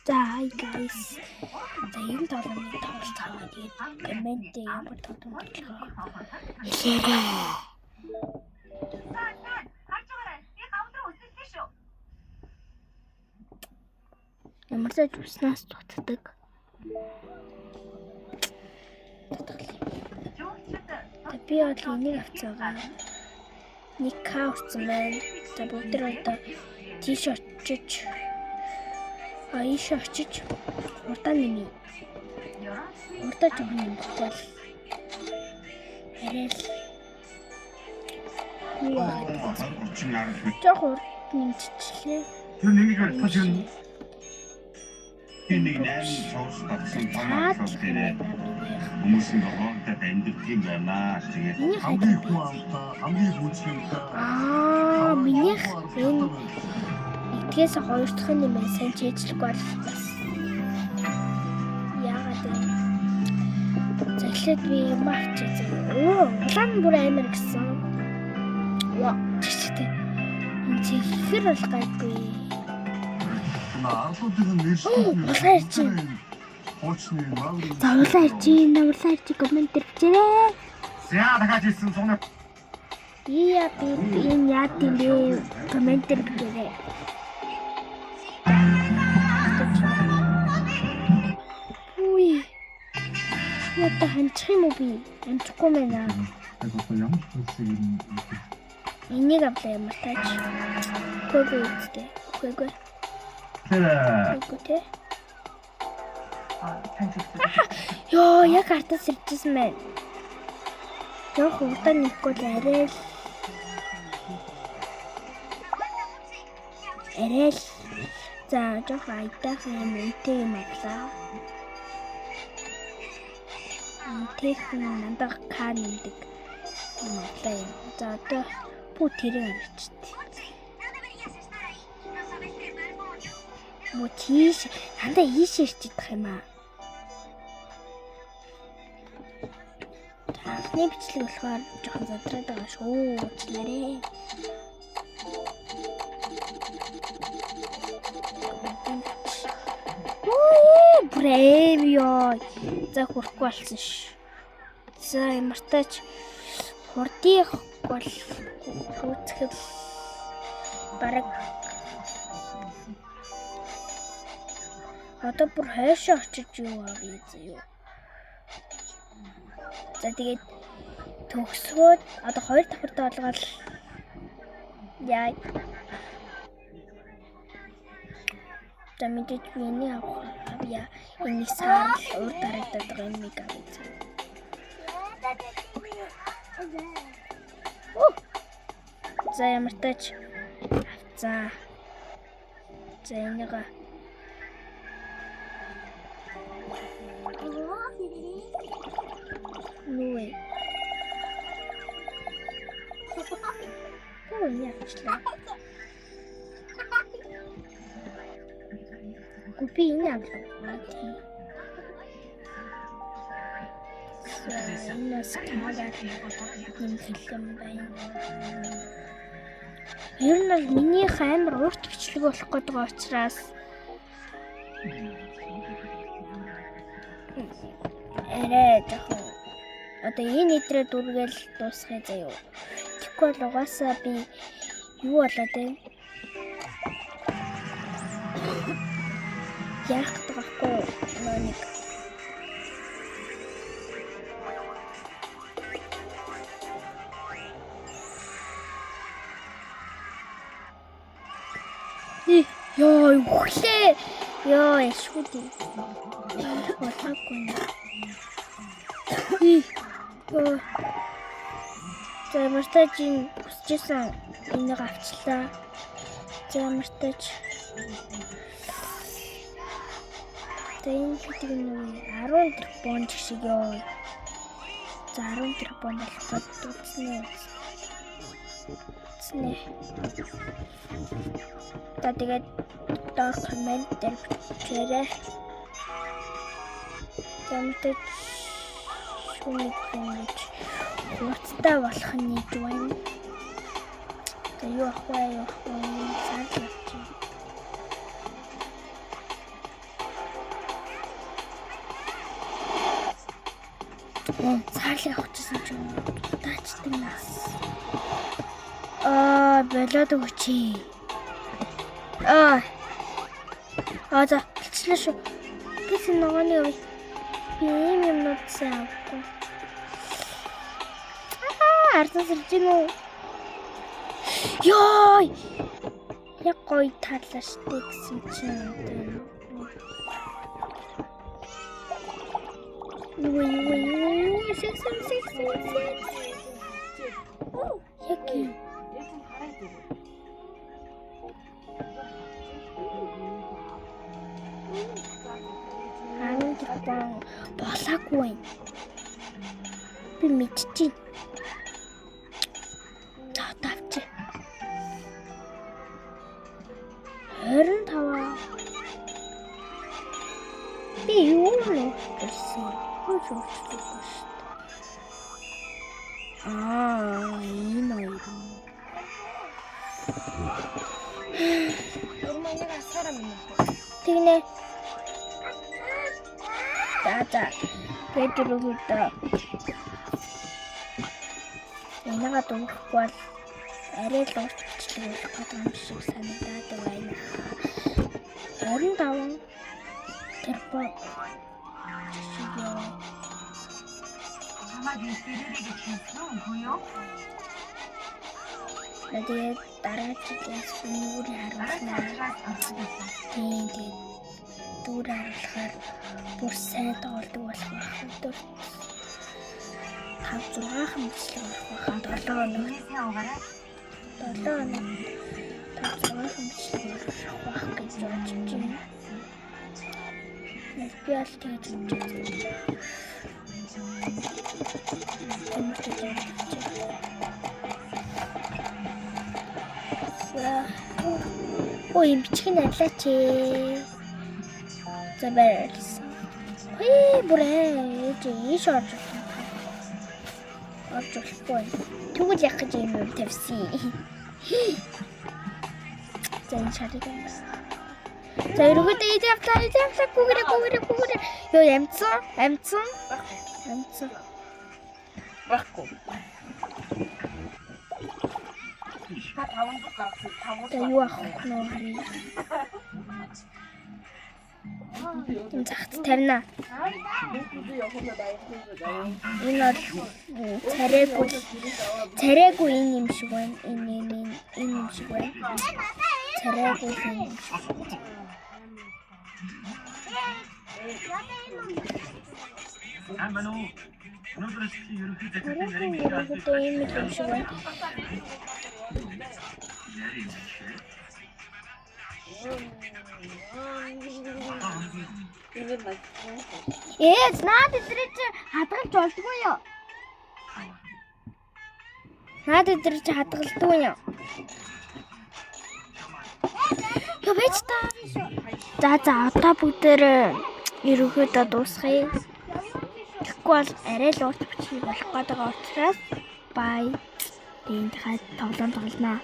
За, hi guys. За, энэ тоглоомыг тоглолцгоо. Тэгээд коммент дээр ямар тоглоом тоглохоо хэлээрэй. Ямар ч уснаас дутдаг. За, би бол энийг авцсан байгаа. 1К уртсан байна. За, бүгд тэр одоо тийш очиж ийш очиж урдаа нэмье. Урдаа жоохон нэмэхгүй бол арай л юу яагаад жоохон урд нэмчихлээ. Тэр нэг болох юм. Нэг 8 цоос татсан Цаад том дээр хүмүүс нь ногоонтой амьддаг юм байна. Тэгээд Миний хамгийн их хүн амтай, хамгийн их үйлчлэмтэй. Аа, минийх энэ нэгдгээс хоёр дахь нь юм байна. Сайн чийжлэхгүй бол бас яагаад вэ? За, эхлээд би юм авчээ заяа. Оо, улаан бүр амар гэсэн. Ваа, чичтэй. Энэ чи хэр бол гайгүй. Арлуудын нэршлиг Улаан ирж байна. Хуучны маврын. За, улаан ирж байна, улаан ирж коммент дээр бичээрэй. За, дахиад ирсэн цугны Ия, би энэ яад юм бэ? Коммент дээр бичээрэй. Үгүй. Одоо ханчих юм уу би? Ханчихгүй мэнэ. Одоо ямар зүйлсийг юм Энийг авлаа ямар тааж. Үгүй үстэй. Үгүй. Тэр Үгүй те. Йоо, яг артаас ирчихсэн байна. Йоо, хурдан нэхгүй л арай л арай л за жоохон аятайхан юм үнэтэй юм авлаа. Үнэтэйхэн надад К нэмдэг юм авлаа юм. За, одоо бүх тэрийг авчихдээ. Мө тийш надад ийш ирчих юм аа. Анхны бичлэг болохоор жоохон задраад байгаа шүү. Уучлаарай. Үу, брэм ёо. За, хүрхгүй болсон ш. За, ямар тач хурдыг бол гүйцэхэл бараг одоо бүр хойшоо очиж юу авъя зөө. За, тэгээд төгсгөөд одоо хоёр давхар тоолгоол яа. За, мэдээж би энийг авах авъя. Энийг саарл урд дарагдаад байгаа юмыг авъя. За, ямар тач авцаа. За, энийг нүвэ. Оо, энийг авчлаа. Үгүй, би энэ авлаа. Аа, тийм. За, энэ бас камераар нэмэх юм байна. Ер нь бол минийх амар урт бичлэг болох гээд байгаа учраас арай жоохон одоо энэ эдрээ дүргээл дуусгая заяа. Тэгэхгүй бол угаасаа би юу болоод байна? Яах гэдэг байхгүй юу? Нөө нэг Йоо, үхлээ. Йоо, яшгүй дээ. Болоогүй нэ. Йоо. За, мартаж энэ хүсэжсэн энийг авчлаа. За, мартаж. За, энэ хэдэг нэг 10 тэрбум шиг ёо. За, 10 тэрбум болох гээд үзнэ. Үзнэ. За, тэгээд доор коммент дээр бичээрэй. За, мартаж шүмэг юм гэж хурцтай болох нь нэг байна. За, юу ах вэ? Юу ах вэ? Сарл авчих. Цаарлыг авчихсан ч юм. Таачдаг нас. Аа, болоод өгч. Аа. Аа за, болчихлоо шүү. Тэс ногооны үе. Би ийм юмнууд сайн авахгүй. Аа, арзан сэрж гин үү? Йой! Яг гоё таалаа штэ гэсэн чинь. Юу юу юу секс секс секс. Яг юм. Ангибан болоогүй байна. Би мэдчихээн. За одоо авчи. 25. Би юу нөөцлсөн? Юу ч өөрчлөхгүй шүү дээ. Аа, энэ хоёр юм. Тэгнэ. За за. Тэгээд өргөдөө. Энийгээ дуухгүй бол арай л урт бичлэг болох гэдэг юм шиг санагдаад байна. 25 тэрбум шиг юу. Тэгээд дараа жилээс би нүрийг харуулнаа. Тийм, тэгээд дүүр харуулахаар бүр сайн тоглодог болох байх. Өдөр 5 6 бичлэг орох байх. 7 хоног. 7 хоног 5 6 бичлэг орох байх гэж бодож байна. Би аль тэгж бодож байна. Тийм ч гэж бодож байна. Ой, юм бичих нь арилаач ээ. За баярлалаа. Хээ бүр ээж ийш орж болох. Орж болохгүй. Тэгвэл яг гэж юм юм тавьсан. За энэ шарыг юм. За өргөдөө ид явлаа, ид явлаа. Гүгэрэ гүгэрэ гүгэрэ. Йоо ямцсан, амцсан. Амцсан. Байхгүй. Та 500 гаргасан. За юу авах вэ харъя. Энэ цагт тавина. Энэ бол царайгүй царайгүй энэ юм шиг байна. Энэ энэ энэ энэ юм шиг байна. Царайгүй энэ юм шиг. Царайгүй ерөнхийдөө ийм л юм шиг байна. Ээж наад эдрээ чи хадгалж болдгоо юу? Наад эдрээ чи хадгалдгүй юу? Яа байж та. За за одоо бүгдээр ерөнхийдөө дуусгая. Тэгэхгүй бол арай л урт бичлэг болох гээд байгаа учраас бай. Тэгээд хаа тоглоом тоглоно.